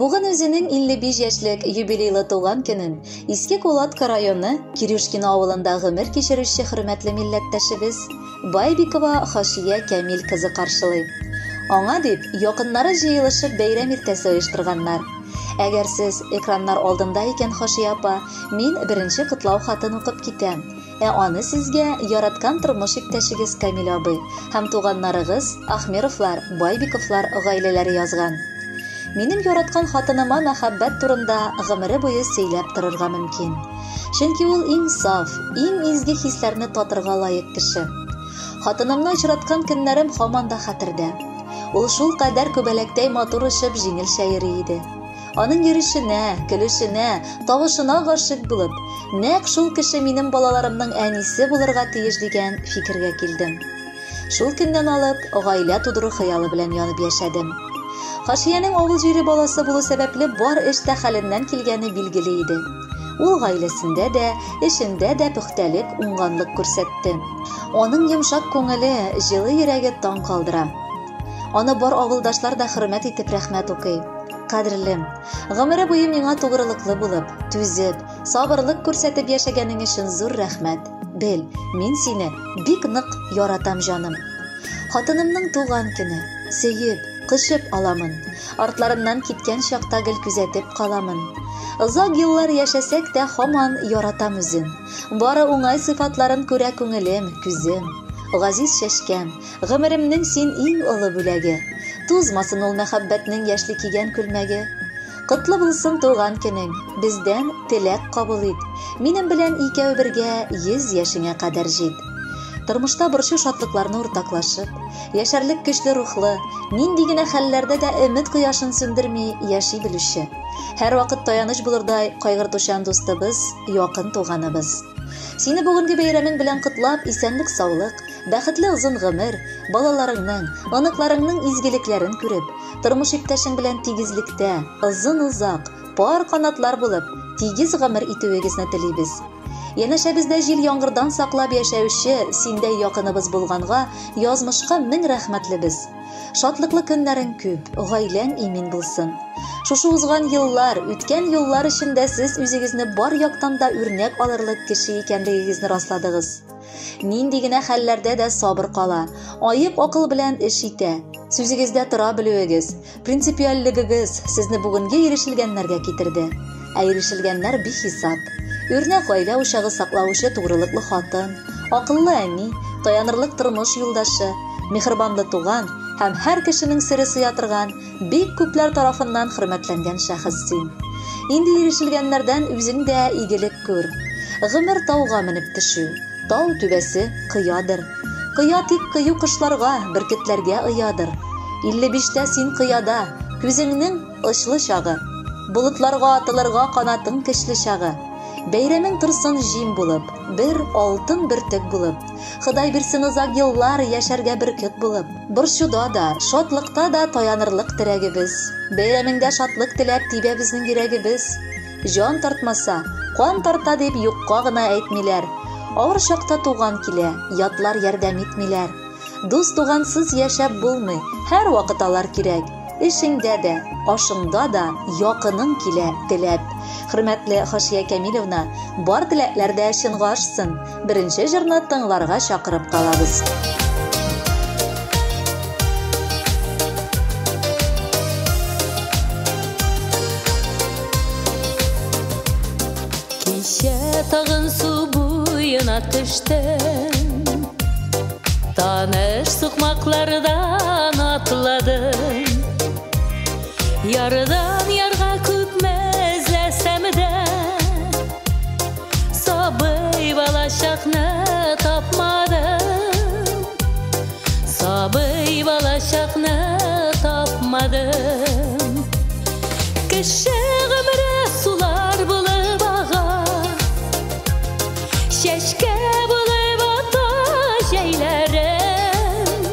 Бүген үзенең 55 яшьлек юбилейлы туган көнен Иске Кулатка районы Кирюшкино авылында гомер кичерүче хөрмәтле милләттәшебез Байбикова Хашия Кәмил кызы каршылый. Аңа дип якыннары җыелышып бәйрәм иртәсе оештырганнар. Әгәр сез экраннар алдында икән, Хашия апа, мин беренче котлау хатын укып китәм. Ә аны сезгә яраткан тормыш иптәшегез Камил абый һәм туганнарыгыз Ахмеровлар, Байбиковлар гаиләләре язган. Минем яраткан хатыныма мәхәббәт турында гомере буе сөйләп торырга мөмкин. Чөнки ул иң саф, иң изге хисләрне татырга лаек кеше. Хатынымны очраткан көннәрем һаман да хәтердә. Ул шул кадәр күбәләктәй матур очып җиңелчә йөри иде. Аның йөрешенә, көлешенә, тавышына гашыйк булып, нәкъ шул кеше минем балаларымның әнисе булырга тиеш дигән фикергә килдем. Шул көннән алып, гаилә тудыру хыялы белән янып яшәдем. Хашиянең авыл җире баласы булу сәбәпле бар эш тә хәленнән килгәне билгеле иде. Ул гаиләсендә дә, эшендә дә пөхтәлек, уңганлык күрсәтте. Аның йомшак күңеле, җылы йөрәге таң калдыра. Аны бар авылдашлар да хөрмәт итеп рәхмәт укый. Кадерлем, гомере буе миңа тугрылыклы булып, түзеп, сабырлык күрсәтеп яшәгәнең өчен зур рәхмәт. Бел, мин сине бик нык яратам, җаным. Хатынымның туган көне, сөеп, кочып аламын. Артларымнан киткән чакта гел күзәтеп каламын. Озак еллар яшәсәк тә һаман яратам үзен. Бары уңай сыйфатларын күрә күңелем, күзем. Газиз чәчкәм, Гомеремнең син иң олы бүләге. Тузмасын ул мәхәббәтнең яшьли кигән күлмәге. Котлы булсын туган көнең, бездән теләк кабул ит. Минем белән икәү бергә 100 яшеңә кадәр җит. Тормышта борчу-шатлыкларны уртаклашып, яшәрлек көчле рухлы, нинди генә хәлләрдә дә өмет кояшын сүндерми яши белүче, һәрвакыт таяныч булырдай кайгыртучан дустыбыз, якын туганыбыз. Сине бүгенге бәйрәмең белән котлап, исәнлек-саулык, Бәхетле озын гомер, балаларыңның, оныкларыңның изгелекләрен күреп, тормыш иптәшең белән тигезлектә, озын-озак, пар канатлар булып, тигез гомер итүегезне телибез. Янәшәбездә җил-яңгырдан саклап яшәүче синдәй якыныбыз булганга, язмышка мең рәхмәтлебез. Шатлыклы көннәрең күп, гаиләң имин булсын. Шушы узган еллар, үткән юллар эчендә сез үзегезне бар яктан да үрнәк алырлык кеше икәнлегегезне расладыгыз. Нинди генә хәлләрдә дә сабыр кала, аек акыл белән эш итә. Сүзегездә тора белүегез, принципиальлегегез сезне бүгенге ирешелгәннәргә китерде. Ә ирешелгәннәр бихисап. Үрнәк гаилә учагы саклаучы тугрылыклы хатын, акыллы әни, таянырлык тормыш юлдашы, миһербанлы туган һәм һәр кешенең сере сыя торган Бик күпләр тарафыннан хөрмәтләнгән шәхес син. Инде ирешелгәннәрдән үзең дә игелек күр. Гомер тауга менеп төшү. Тау түбәсе кыядыр. Кыя тик кыю кошларга, бөркетләргә оядыр. 55-тә син кыяда, күзеңнең очлы чагы. Болытларга атылырга канатың көчле чагы. Бәйрәмең торсын җим булып, бер алтын бөртек булып. Ходай бирсен озак еллар яшәргә бөркет булып. Борчуда да, шатлыкта да таянырлык терәгебез. Бәйрәмеңдә шатлык теләп тибә безнең йөрәгебез. Җан тартмаса, кан тарта дип юкка гына әйтмиләр. Авыр чакта туган килә, ятлар ярдәм итмиләр. Дус тугансыз яшәп булмый, һәрвакыт алар кирәк. Эшеңдә дә, ашыңда да якының килә теләп. Хөрмәтле Хашия Кәмилевна, бар теләкләр дә чынга ашсын. Беренче җырны тыңларга чакырып калабыз. Кичә тагын су буена төштем. Таныш сукмаклардан атладым. Ярдан ярга күпме эзләсәм дә, Сабый балачакны тапмадым. Сабый балачакны тапмадым. Кеше гомере сулар булып ага, Чәчкә булып ата җәйләрем.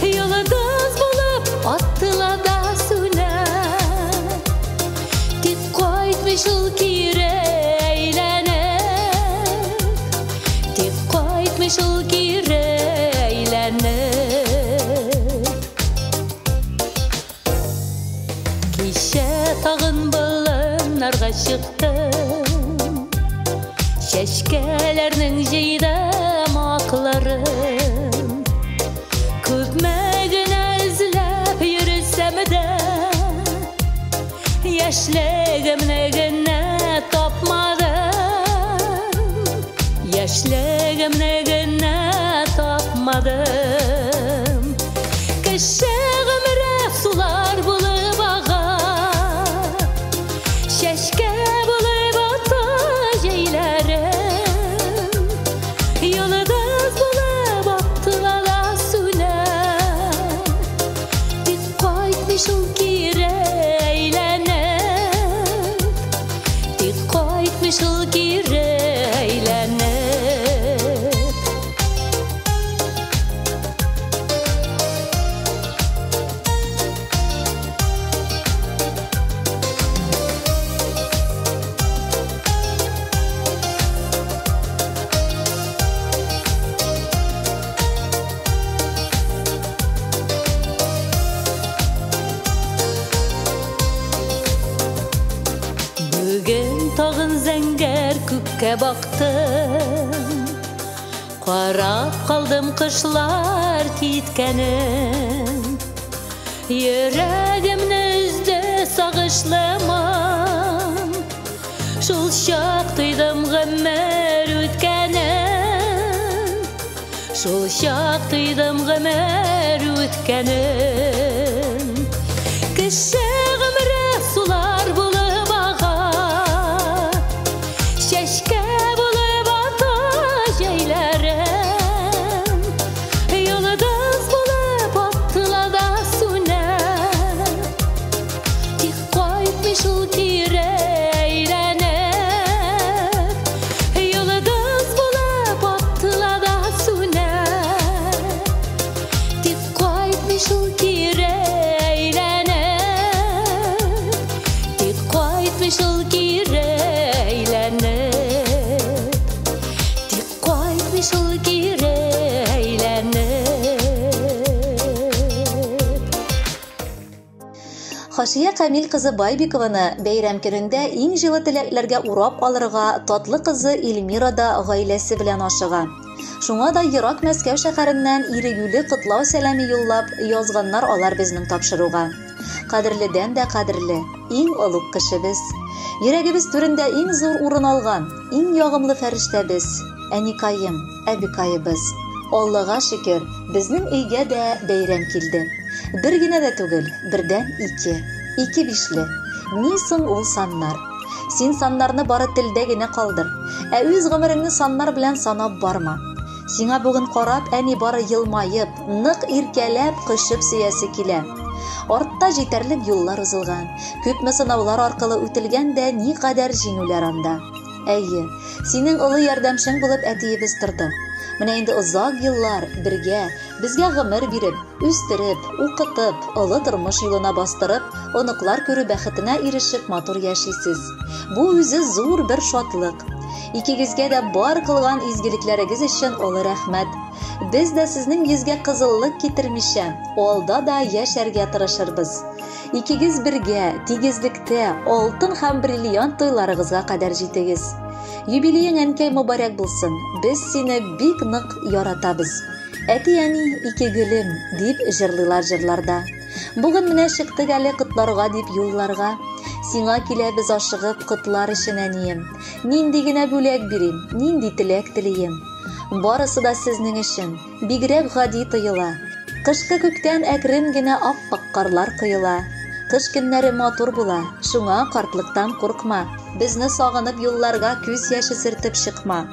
Йолдыз булып атыла да сүнә. Тик кайтмый шул кире әйләнеп. Тик кайтмый шул кире әйләнеп. Кичә Болынга чыктым, чәчкәләрнең җыйдым акларын. Күпме генә эзләп йөрсәм дә, яшьлегемне генә тапмадым, яшьлегемне генә тапмадым. Кеше гомере сулар булып ага, чәчкә булып ата җәйләрем, йолдыз булып атыла да сүнә, тик кайтмый шул кире әйләнеп, тик кайтмый шул кире әйләнеп. Бүген тагын зәңгәр күккә бактым, карап калдым кышлар киткәнен. Йөрәгемне өзде сагышлы моң, шул чак тойдым гомер үткәнен, шул чак тойдым гомер үткәнен. Кеше гомере сулар булып ага, чәчкә булып ата җәйләрем, йолдыз булып атыла да сүнә, тик кайтмый шул кире әйләнеп, йолдыз булып атыла да сүнә, тик кайтмый шул кире әйләнеп, тик кайтмый шул кире әйләнеп, тик кайтмый шул кире әйләнеп. Хашия Камил кызы Байбикованы бәйрәм көнендә иң җылы теләкләргә урап алырга татлы кызы Эльмира да гаиләсе белән ашыга. Шуңа да ерак Мәскәү шәһәреннән ирегүле котлау сәламе юллап язганнар алар безнең тапшыруга. Кадерледән дә кадерле, иң олуг кешебез. Йөрәгебез түрендә иң зур урын алган, иң ягымлы фәрештәбез, әникаем, әбикаебыз. Аллага шөкер, безнең өйгә дә бәйрәм килде. Бер генә дә түгел, бердән ике, ике бишле. Ни соң ул саннар? Син саннарны бары телдә генә калдыр, ә үз гомереңне саннар белән санап барма. Сиңа бүген карап, әни бары елмаеп, нык иркәләп, кочып сөясе килә. Артта җитәрлек юллар узылган, күпме сынаулар аркылы үтелгән дә никадәр җиңүләр анда. Әйе, синең олы ярдәмчең булып әтиебез торды. Менә инде озак еллар бергә, безгә гомер биреп, үстереп, укытып, олы тормыш юлына бастырып, оныклар күрү бәхетенә ирешеп матур яшисез. Бу үзе зур бер шатлык. Икегезгә дә бар кылган изгелекләрегез өчен олы рәхмәт. Без дә сезнең йөзгә кызыллык китермичә, алда да яшәргә тырышырбыз. Икегез бергә, тигезлектә, алтын һәм бриллиант туйларыгызга кадәр җитегез. Юбилеең әнкәй мөбарәк булсын. Без сине бик нык яратабыз. Әти-әни ике гөлем дип җырлыйлар җырларда. Бүген менә чыктык әле котларга дип юлларга. Сиңа киләбез ашыгып котлар өчен әнием. Нинди генә бүләк бирим, нинди теләк телием. Барысы да сезнең өчен, бигрәк гади тоела. Кышкы күктән әкрен генә ап-ак карлар коела. Кыш көннәре матур була, шуңа картлыктан куркма. Безне сагынып юлларга күз яше сөртеп чыкма.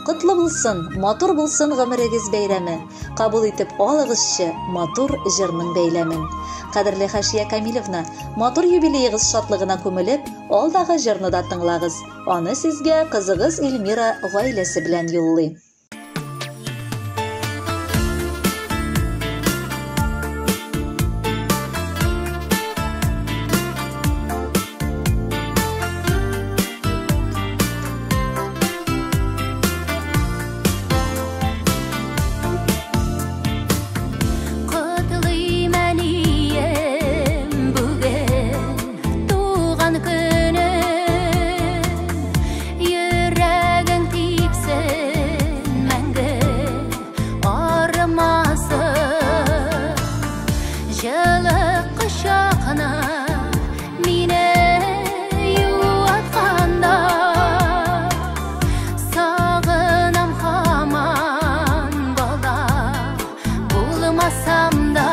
Котлы булсын, матур булсын гомерегез бәйрәме. Кабул итеп алыгызчы матур җырның бәйләмен. Кадерле Хашия Камилевна, матур юбилеегыз шатлыгына күмелеп, алдагы җырны да тыңлагыз. Аны сезгә кызыгыз Эльмира гаиләсе белән юллый. Котлыйм әнием бүген туган көнен. Язсам да,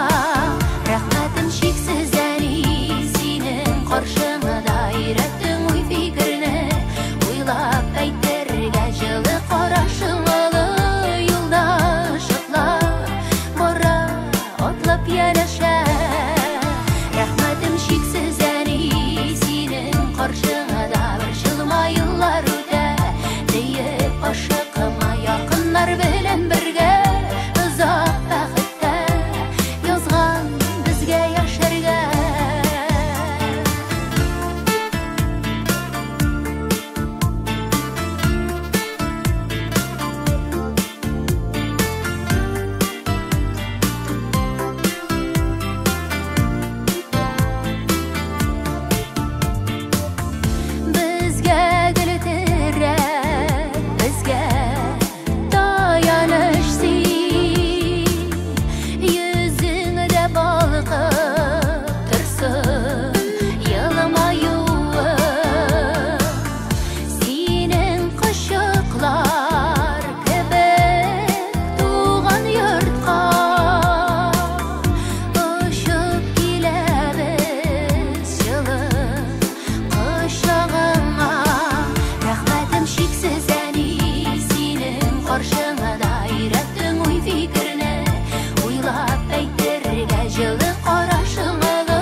рәхмәтем чиксез, әни, синең каршыңда. Өйрәттең уй-фикерне уйлап әйтергә, җылы карашың олы юлдашлыклар бара атлап янәшә. Рәхмәтем чиксез, әни, синең каршыңда. Борчылма, еллар үтә диеп ашыкма, якыннар белән бергә озак бәхеттә язган безгә яшәргә. Безгә гөл терәк, безгә таяныч син, йөзеңдә балкып торсын елмаюы. Синең кочаклар кебек туган йортка очып киләбез җылы кочагыңа. Рәхмәтем чиксез, әни, синең каршыңда. Өйрәттең уй-фикерне уйлап әйтергә, җылы карашың олы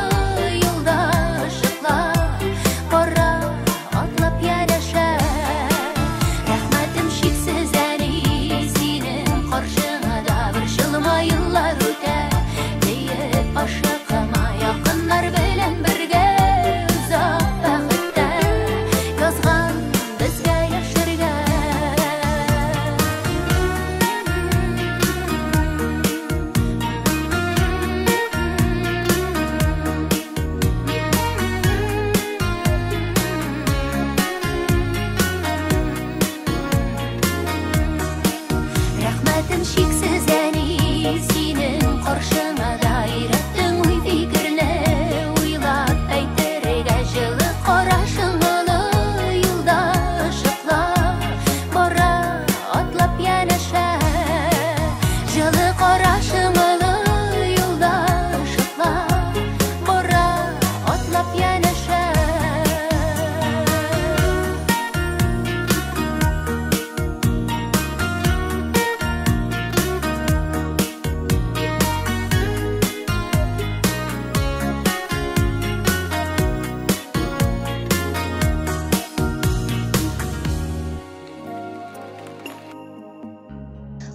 юлдашлыклар бара атлап янәшә. Рәхмәтем чиксез, әни, синең каршыңда. Борчылма, еллар үтә диеп ашыкма, якыннар белән бергә озак бәхеттә язган безгә яшәргә. Рәхмәтем чиксез, әни, синең каршыңда. Өйрәттең уй-фикерне уйлап әйтергә, җылы карашың олы юлдашлыклар бара атлап янәшә. Җылы карашың олы юлдашлыклар бара атлап янәшә.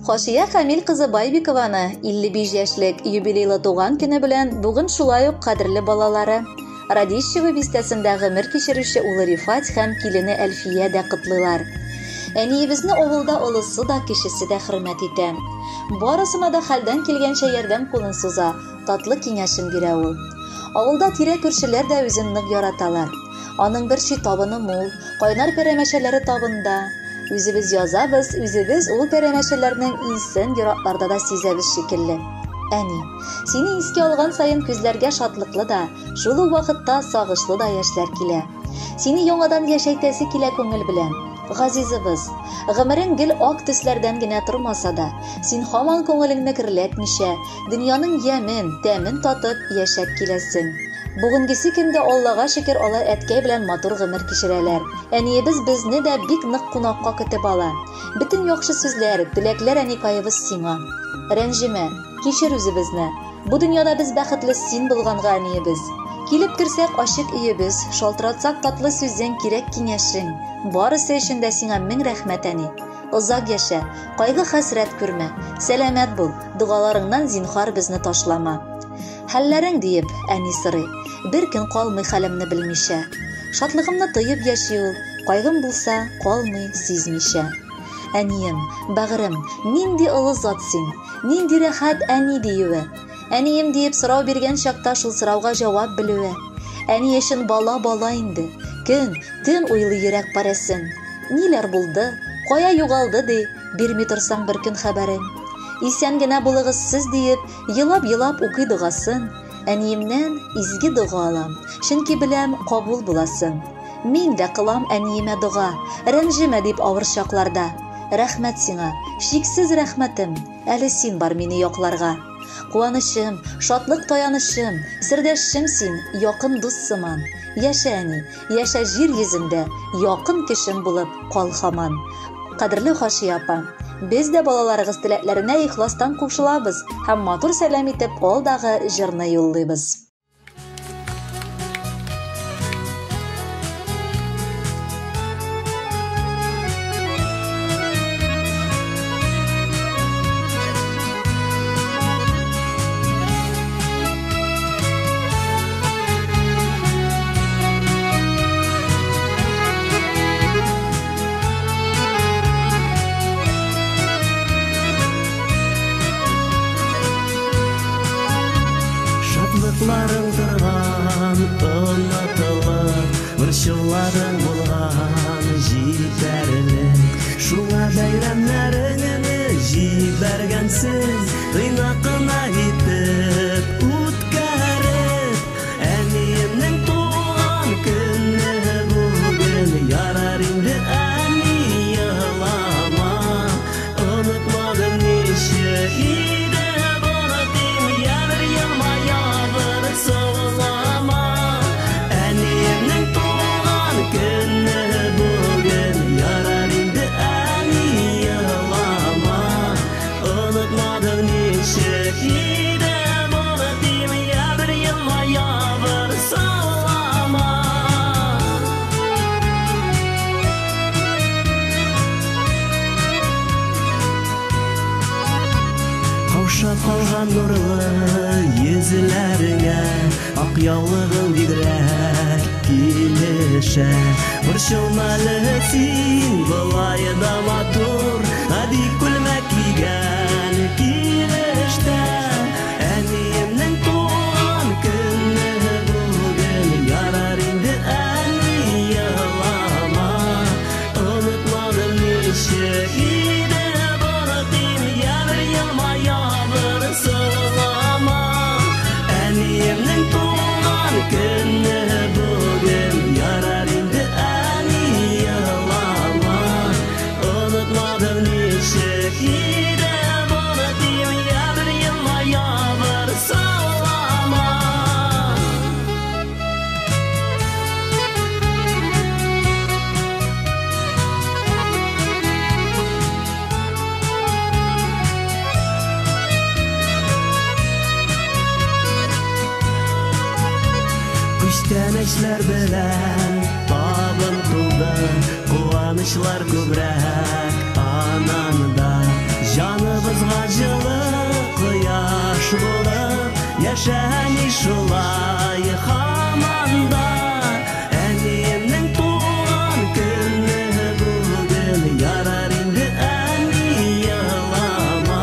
Хашия Камил кызы Байбикованы 55 яшьлек юбилейлы туган көне белән бүген шулай ук кадерле балалары Радищево бистәсендә гомер кичерүче улы Рифат һәм килене Әлфия дә котлыйлар. Әниебезне авылда олысы да, кечесе дә хөрмәт итә. Барысына да хәлдән килгәнчә ярдәм кулын суза, татлы киңәшен бирә ул. Авылда тирә-күршеләр дә үзен нык яраталар. Аның бер чит табыны мул, кайнар пәрәмәчәләре табында. Үзебез язабыз, үзебез ул пәрәмәчәләрнең исен еракларда да сизәбез шикелле. Әни, сине искә алган саен күзләргә шатлыклы да, шул ук вакытта сагышлы да яшьләр килә. Сине яңадан яшәйтәсе килә күңел белән. Газизыбыз, гомерең гел ак төсләрдән генә тормаса да, син һаман күңелеңне керләтмичә, дөньяның ямен, тәмен татып яшәп киләсең. Бүгенгесе көндә Аллага шөкер, алар әткәй белән матур гомер кичерәләр. Әниебез безне дә бик нык кунакка көтеп ала. Бөтен яхшы сүзләр, теләкләр әникаебыз сиңа. Рәнҗемә, кичер үзебезне. Бу дөньяда без бәхетле син булганга, әниебез. Килеп керсәк ачык өебез, шалтыратсак татлы сүзең, кирәк киңәшең. Барысы өчен дә сиңа мең рәхмәт, әни. Озак яшә, кайгы-хәсрәт күрмә, сәламәт бул, догаларыңнан зинһар безне ташлама. Хәлләрең диеп, әни сорый, бер көн калмый хәлемне белмичә. Шатлыгымны тоеп яши ул, кайгым булса, калмый сизмичә. Әнием, бәгырем, нинди олы зат син, нинди рәхәт әни диюе. Әнием диеп сорау биргән чакта шул сорауга җавап белүе. Әни өчен бала бала инде, көн, төн уйлый йөрәк парәсен. Ниләр булды, кая югалды ди, бирми торсаң бер көн хәбәрен. Исән генә булыгыз сез диеп, елап-елап укый догасын. Әниемнән изге дога алам, чөнки беләм кабул буласын. Мин дә кылам әниемә дога, рәнҗемә дип авыр чакларда. Рәхмәт сиңа, чиксез рәхмәтем, әле син бар мине якларга. Куанычым, шатлык таянычым, сердәшчем син, якын дус сыман. Яшә, әни, яшә җир йөзендә, якын кешем булып кал һаман. Кадерле Хашия апа, без дә балаларыгыз теләкләренә ихластан кушылабыз һәм матур сәлам итеп алдагы җырны юллыйбыз. Шатлыкларың торган онытылып, борчуларың булган җитәрлек. Шуңа бәйрәмнәреңне җибәргәнсез, тыйнак кына итеп үткәреп. Әниемнең туган көне бүген, ярар инде, әни, елама. Онытмадым ничек иде булып, я бер елмая, бер саулама. Әниемнең туган көне бүген, ярар инде, әни, елама. Онытмадым ничек иде булып, я бер елмая, бер саулама. Каушап калган нурлы йөзләреңә ак яулыгың бигрәк килешә. Борчылма әле син, болай да матур, гади күлмәк кигән килештә. Әниемнең туган көне бүген, ярар инде, әни, елама. Онытмадым ничек иде булып, я бер елмая, бер сылама. Әниемнең туган көне бүген, ярар инде, әни, елама. Онытмадым ничек иде булып, я бер елмая, бер сылама. Күчтәнәчләр белән табын тулды, куанычлар күбрәк ананда. Җаныбызга җылы кояш булып, яшә, әни, шулай һаман да. Әниемнең туган көне бүген, ярар инде, әни, елама.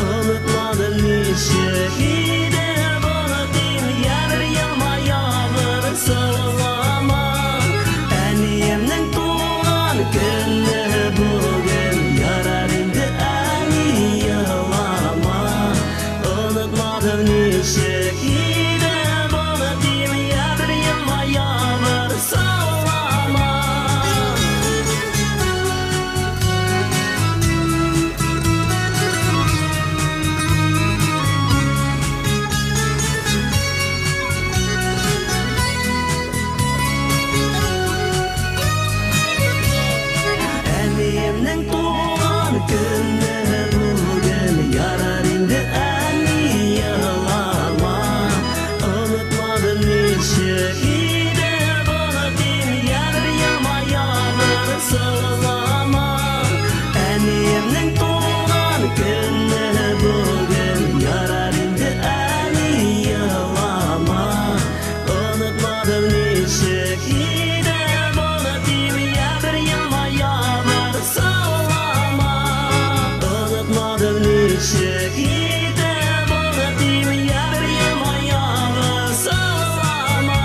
Онытмадым ничек иде булып, я бер елмая, бер сылама. Әниемнең туган көне бүген, ярар инде, әни, елама. Онытмадым ничек иде булып, я бер елмая, бер сылама. Әниемнең туган көне бүген, ярар инде, әни, елама. Онытмадым ничек иде булып, я бер елмая, бер сылама. Әниемнең туган көне бүген, ярар инде, әни, елама. Онытмадым ничек иде булып, я бер елмая, бер сылама. Онытмадым ничек иде булып, я бер елмая, бер сылама.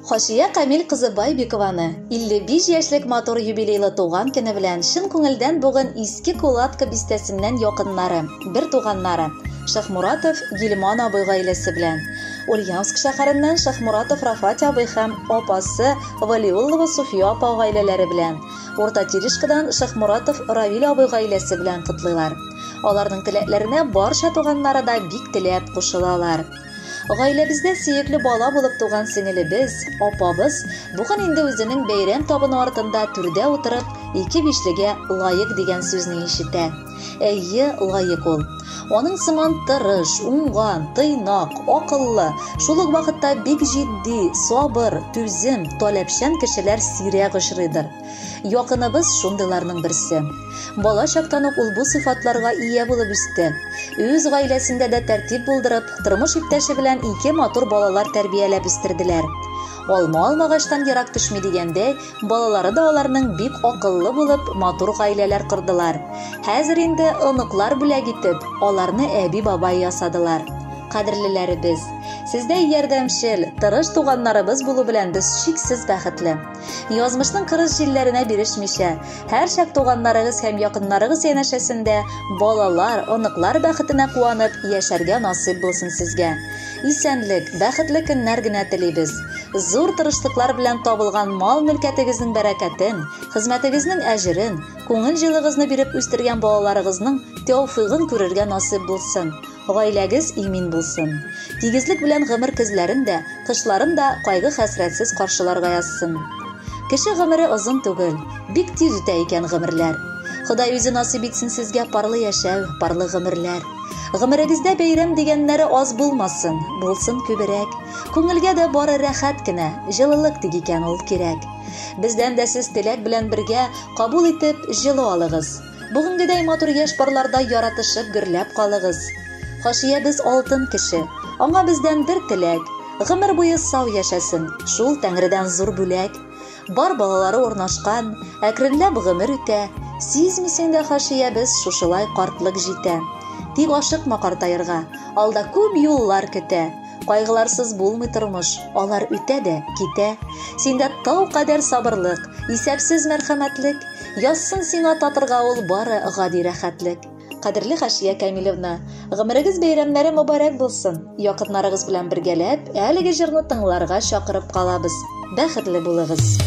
Хашия Камил кызы Байбикованы 55 яшьлек матур юбилейлы туган көне белән чын күңелдән бүген Иске Кулатка бистәсеннән якыннары, бер туганнары Шахмуратов Гилман абый гаиләсе белән, Ульяновск шәһәреннән Шахмуратов Рафат абый һәм апасы Валиуллова Суфия апа гаиләләре белән, Урта Терешкадан Шахмуратов Равил абый гаиләсе белән котлыйлар. Аларның теләкләренә барча туганнары да бик теләп кушылалар. Гаиләбездә сөекле бала булып туган сеңелебез, апабыз бүген инде үзенең бәйрәм табыны артында түрдә утырып, ике бишлегә лаек дигән сүзне ишетә. Әйе, лаек ул. Аның сыман тырыш, уңган, тыйнак, акыллы, шул ук вакытта бик җитди, сабыр, түзем, таләпчән кешеләр сирәк очрыйдыр. Якыныбыз шундыйларның берсе. Бала чактан ук ул бу сыйфатларга ия булып үсте. Үз гаиләсендә дә тәртип булдырып, тормыш иптәше белән ике матур балалар тәрбияләп үстерделәр. Алма алмагачтан ерак төшми дигәндәй, балалары да аларның бик акыллы булып, матур гаиләләр кордылар. Хәзер инде оныклар бүләк итеп, аларны әби-бабай ясадылар. Кадерлеләребез, сездәй ярдәмчел, тырыш туганнарыбыз булу белән без чиксез бәхетле. Язмышның кырыс җилләренә бирешмичә, һәрчак туганнарыгыз һәм якыннарыгыз янәшәсендә балалар, оныклар бәхетенә куанып яшәргә насыйп булсын сезгә. Исәнлек, бәхетле көннәр генә телибез. Зур тырышлыклар белән табылган мал-мөлкәтегезнең бәрәкәтен, хезмәтегезнең әҗерен, күңел җылыгызны биреп үстергән балаларыгызның тәүфыйгын күрергә насыйп булсын. Гаиләгез имин булсын. Тигезлек белән гомер көзләрен дә, кышларын да кайгы-хәсрәтсез каршыларга язсын. Кеше гомере озын түгел, бик тиз үтә икән гомерләр. Ходай үзе насыйп итсен сезгә парлы яшәү, парлы гомерләр. Гомерегездә бәйрәм дигәннәре аз булмасын, булсын күбрәк. Күңелгә дә бары рәхәт кенә, җылылык тик икән ул кирәк. Бездән дә сез теләк белән бергә кабул итеп җылы алыгыз. Бүгенгедәй матур яшь парларда яратышып гөрләп калыгыз. Хашиябез алтын кеше, аңа бездән бер теләк. Гомер буе сау яшәсен, шул Тәңредән зур бүләк. Бар балалары урнашкан, әкренләп гомер үтә. Сизмисең дә, Хашиябез, шушылай картлык җитә. Тик ашыкма картаерга, алда күп юллар көтә. Кайгыларсыз булмый тормыш, алар үтә дә китә. Синдә тау кадәр сабырлык, исәпсез мәрхәмәтлек. Язсын сиңа татырга ул бары гади рәхәтлек. Кадерле Хашия Камилевна, гомерегез бәйрәмнәре мөбарәк булсын. Якыннарыгыз белән бергәләп, әлеге җырны тыңларга чакырып калабыз. Бәхетле булыгыз.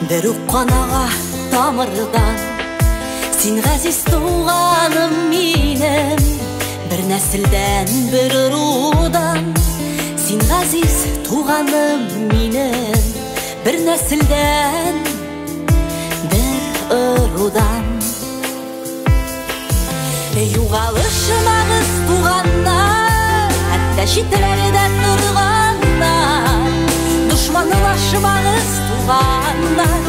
Бер үк канага тамырдан, син газиз туганым минем, бер нәселдән, бер ырудан. Син газиз туганым минем, бер нәселдән, бер ырудан. Югалышмагыз туганнар, хәтта читләрдә торганнар. Дошманлашмагыз туганнар,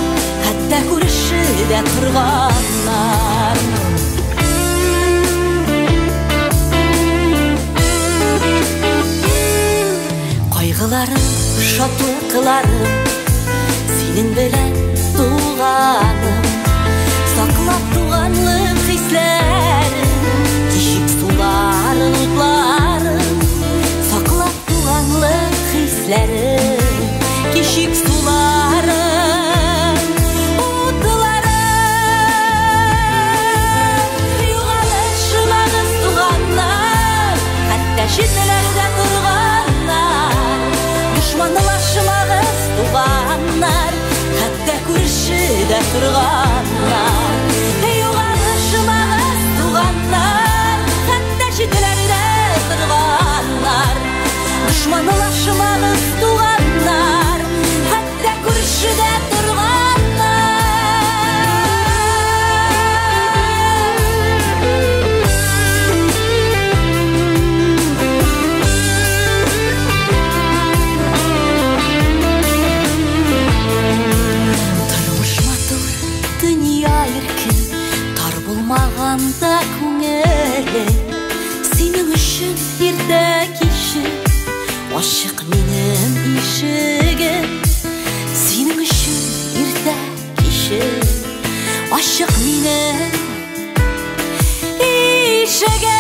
хәтта күрешедә торганнар. Кайгыларым, шатлыкларым синең белән туганым. Саклап туганлык хисләрен, кичек суларын, утларын. Саклап туганлык хисләрен, кичек суларын, утларын. Югалышмагыз туганнар, хәтта читләрдә торганнар. Дошманлашмагыз туганнар, хәтта күрешедә торганнар. Югалышмагыз туганнар, хәтта читләрдә торганнар. Дошманлашмагыз туганнар, хәтта күрешедә торганнар. Тормыш матур, дөнья иркен, тар булмаган Ачык минем ишегем.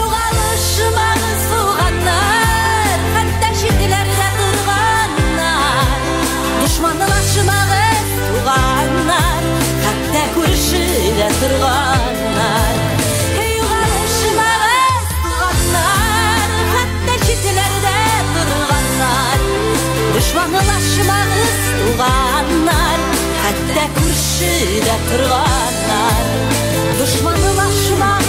Югалышмагыз, туганнар, хәтта читләрдә торганнар. Дошманлашмагыз, туганнар, хәтта күршедә торганнар. Югалышмагыз, туганнар, хәтта читләрдә торганнар. Дошманлашмагыз, туганнар, хәтта күршедә торганнар. Дошманлашмагыз.